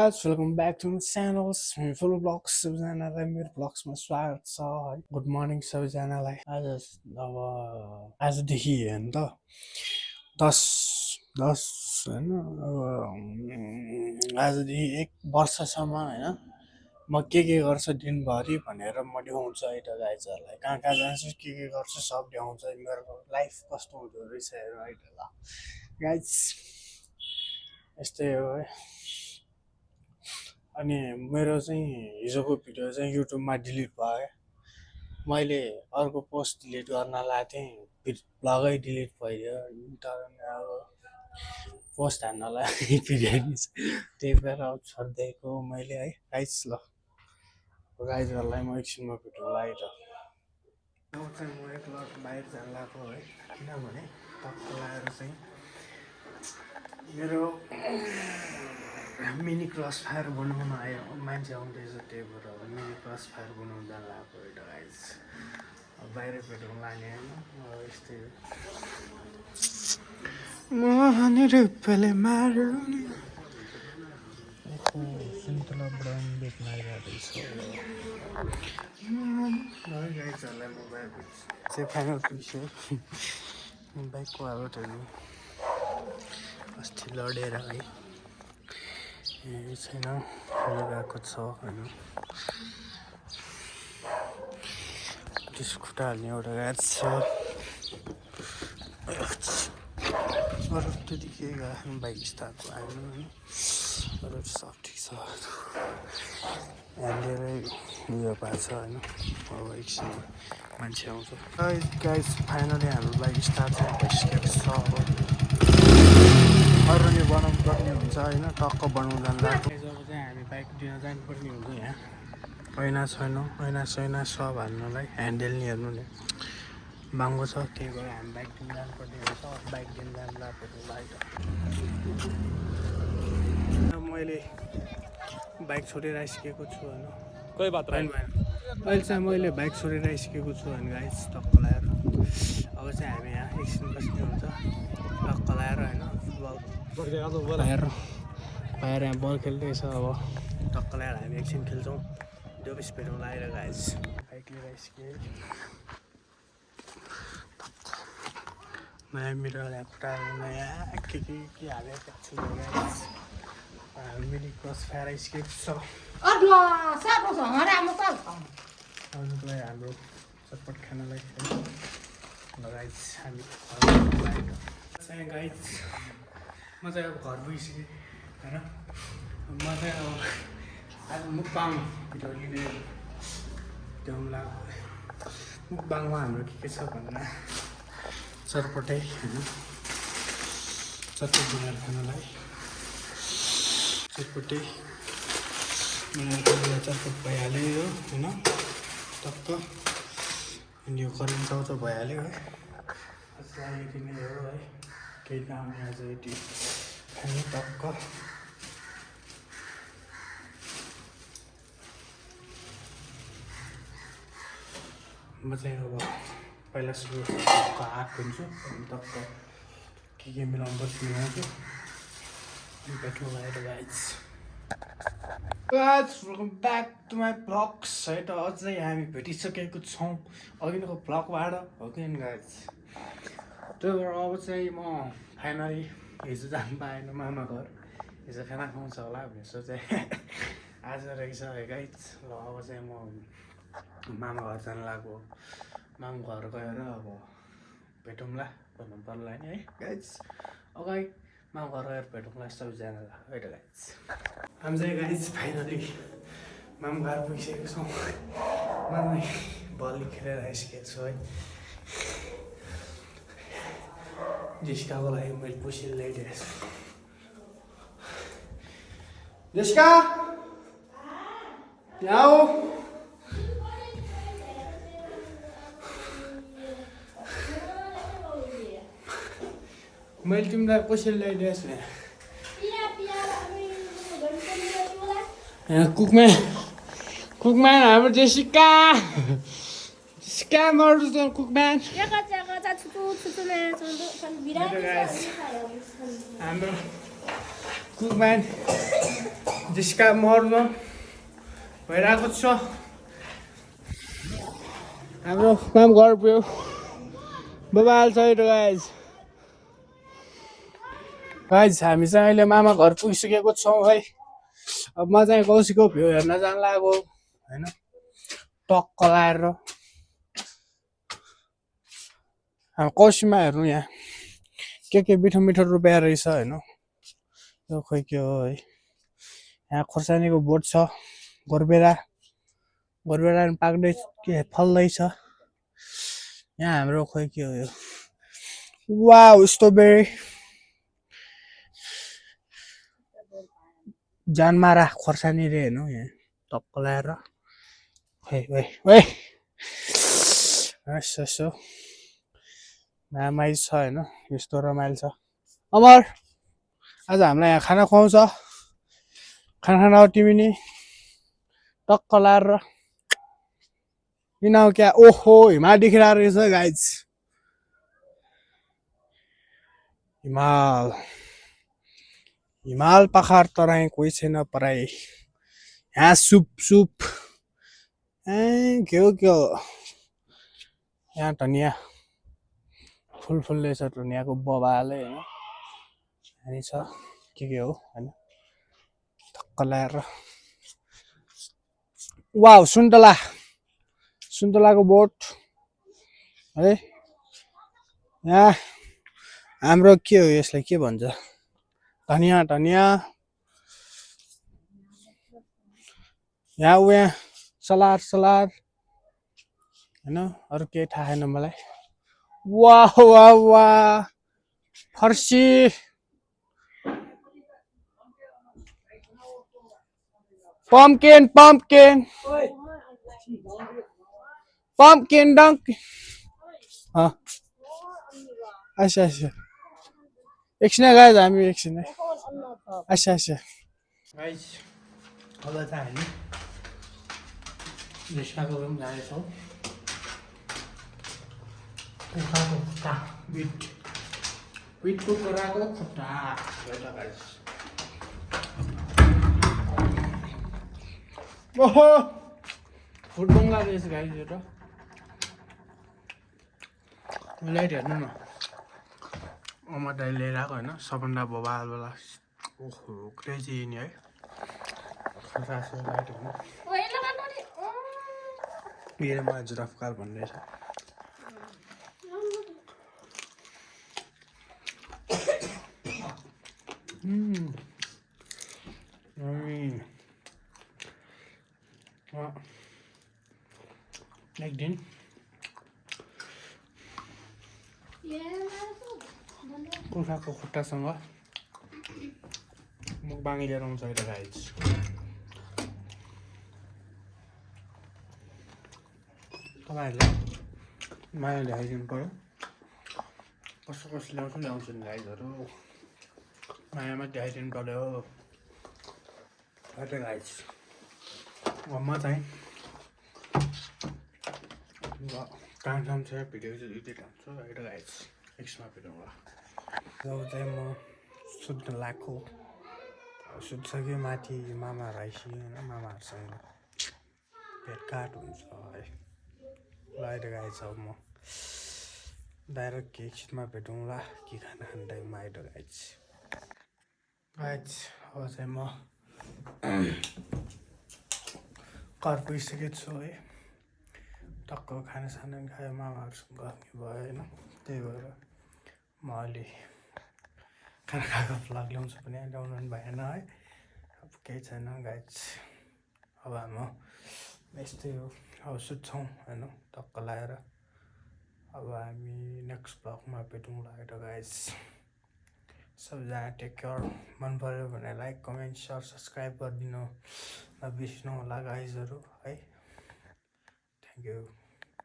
Guys, welcome back to my channel full blogs सबैजनालाई मेरो ब्लग्समा स्वागत छ है गुड मर्निङ सबैजनालाई आजदेखि हेर्नु त 10 होइन अब आजदेखि 1 वर्षसम्म होइन म के गर्छु दिनभरि भनेर म देखाउँछु है त गाइजहरूलाई कहाँ कहाँ जान्छु के गर्छु सब देखाउँछु मेरो लाइफ कस्तो हुँदो रहेछ हेर है त ल गाइज यस्तै हो है अनि मेरो चाहिँ हिजोको भिडियो चाहिँ युट्युबमा डिलिट भयो क्या मैले अर्को पोस्ट डिलिट गर्न लाएको थिएँ ब्लगै डिलिट भइदियो तर अब पोस्ट हान्नलाई भिडियो त्यही भएर अब छोडिदिएको मैले है गाइज ल गाइजहरूलाई म एकछिनमा भिडियो लगाएँ त अब चाहिँ म एकलट बाहिर जान लाग्यो है किनभने टक्क लगाएर चाहिँ मेरो मिनी क्रस फायर बनाउन आयो मान्छे आउँदैछ त्यही भएर मिनी क्रस फायर बनाउनु जान लाग्यो एउटा गाइज अब बाहिर भेटौँ लाने होइन यस्तै सुन्तला ब्राउन बेच्न आइरहेको गाइजहरूलाई म बाहिर भेट्छु चाहिँ फाइनल पुग्यो बाइकको हालतहरू अस्ति लडेर है छैन गएको छ होइन त्यस खुट्टा हाल्ने एउटा गाज छ अरू त्यति केही गएको बाइक स्टार्टको आएन होइन अरू सब ठिक छ ह्यान्डेलै उयो भएको छ होइन अब एकछिन मान्छे आउँछ गाइज फाइनली हाम्रो बाइक स्टार्ट चाहिँ भइसकेको छ अब अरूले बनाउनु पर्ने हुन्छ होइन टक्क बनाउनु जानु लाग्यो जब चाहिँ हामी बाइक दिन जानुपर्ने हुन्छ यहाँ ऐना छैन ऐना सब हाल्नुलाई ह्यान्डल नि हेर्नु नि महँगो छ त्यही भएर हामी बाइक दिन जानुपर्ने हुन्छ बाइक दिन जानु लाग्यो मैले बाइक छोडेर आइसकेको छु होइन कोही बात होइन अहिले चाहिँ मैले बाइक छोडेर आइसकेको छु होइन गाइस टक्क लगाएर अब चाहिँ हामी यहाँ एकछिन बस्ने हुन्छ टक्क लगाएर होइन फुटबल बाहिर यहाँ बल खेल्दैछ अब टक्क लगाएर हामी एकछिन खेल्छौँ जोबिस भेटौँ लगाएर गाइस बाइक लिएर आइसकेँ नयाँ मिरर यहाँ खुट्टाहरू नयाँ के हालेको छु गाइस मिनी क्रस फायर आइसकेको छ आउनुलाई हाम्रो चटपट खानालाई गाइस हामी चाहिँ गाइस म चाहिँ अब घर पुगिसकेँ होइन म चाहिँ अब आज मुक्बाङ भिडियो लिने देखाउनु लाग्यो मुक्बाङमा हाम्रो के छ भन्दा चटपटै होइन चटपट बनाएर खानलाई चटपटै बनाएर खानलाई चटपट भइहाल्यो होइन टक्क अनि यो करेन्ट चाउचाउ भइहाल्यो है यति नै हो है केही काम आज यति खाने टक्क म चाहिँ अब पहिला सुरु टक्क आँख हुन्छु अनि टक्क के मिलाउनु पर्छ मिलाउँछु अनि पेट्रोल लगाएर guys welcome back to my vlogs है त अझै हामी भेटिसकेको छौँ अघिको ब्लगबाट हो कि गाइज त्यही भएर अब चाहिँ म फाइनली हिजो जानु पाएन मामा घर हिजो खाना खुवाउँछ होला भनेर सोचेँ आज रहेछ है गाइज र अब चाहिँ म मामा घर जानु लाग्यो मामा घर गएर अब भेटौँला भन्नु पर्ला नि है गाइज अगाडि मामा घर गएर भेटौँला सबैजनालाई है त गाइज हामी चाहिँ गाइज फाइनली मामा घर पुगिसकेको छौँ मामा बल खेलेर आइसकेको छु है जेसिकाको लागि मैले पुसिल ल्याइदिएको छु जेसिका यहाँ हो मैले तिमीलाई कसरी ल्याइदिएको छु यहाँ कुकम्यान हाम्रो जेसिका मर्छ कुकम्यान हाम्रो कुकम्यान जिस्का मर्न भइरहेको छ हाम्रो काम घर पुग्यो बबाल छ यो गाइज हामी चाहिँ अहिले मामा घर पुगिसकेको छौँ है अब म चाहिँ कौशीको भ्यू हेर्न जान लागेको होइन टक्क लाएर कौशीमा हेर्नु यहाँ के मिठो मिठो रुपियाँ रहेछ होइन यो खोइ के हो है यहाँ खोर्सानीको बोट छ गोरबेरा पाक्दै के फल्दैछ यहाँ हाम्रो खोइ के हो यो वाउ स्ट्रबेरी जानमारा खोर्सानी रे हेर्नु यहाँ टक्क लाएर यसो रमाइलो छ होइन यस्तो रमाइलो छ अमर आज हामीलाई यहाँ खाना खुवाउँछ खाना हो तिमी नि टक्क लाएर किन क्या ओहो हिमाल देखिरहेको रहेछ गाइज हिमाल पखार तराई कोही छैन पराई यहाँ सुप के हो यहाँ धनिया फुल्दै छ धनियाको बबाले होइन अनि छ के हो होइन टक्क लाएर वाउ सुन्तलाको बोट है यहाँ हाम्रो के हो यसलाई के भन्छ धनिया यहाँ सलाद होइन अरू केही थाहा छैन मलाई वाह फर्सी pumpkin dunk अच्छा एकछिन गाइज हामी एकछिन अच्छा गाइज अब चाहिँ हामी रेस्टाको रुम जानेछौँ कुखुराको खुट्टा बिटको कुखुराको खुट्टा गाइज ओहो फुटबङ्गला रहेछ गाइज यो त लाइट हेर्नु न अमर दाइ लिएर आएको होइन सबभन्दा बबालवाला ओहो क्रेजी नि है लाइट हेर्नु मेरोमा जुराफकाल भन्दैछ एक दिन कुखुराको खुट्टासँग मुखबाङ लिएर आउँछ अहिले गाइज तपाईँहरूलाई माया ल्याइदिनु पऱ्यो कसो ल्याउँछ नि गाइजहरू मायामा ल्याइदिनु पऱ्यो अहिले गाइज म चाहिँ काम छ भिडियो चाहिँ एडिट हुन्छ अहिले गाइज एकछिनमा भिडियो होला जब चाहिँ म सुत्न लाग्छु सुत्सक्यो माथि मामा राइसी होइन मामाहरूसँग भेटघाट हुन्छ है ल अहिले गाइज अब म डाइरेक्ट एकछिनमा भेटौँला के खाना खाने टाइममा अहिले गाइज अब चाहिँ म घर पुगिसकेको छु है टक्क खानासाना खायो मामाहरूसँग भयो होइन त्यही भएर म अहिले खाना खाएको भ्लग ल्याउँछु पनि ल्याउनु पनि भएन है अब केही छैन गाइज अब म यस्तै हो अब सुत्छौँ होइन टक्क लाएर अब हामी नेक्स्ट भ्लगमा भेटौँला होइन गाइज सबजना टेक केयर मन पऱ्यो भने लाइक कमेन्ट सेयर सब्सक्राइब गरिदिनु नबिर्सिनु होला गाइजहरू है थ्याङ्क यू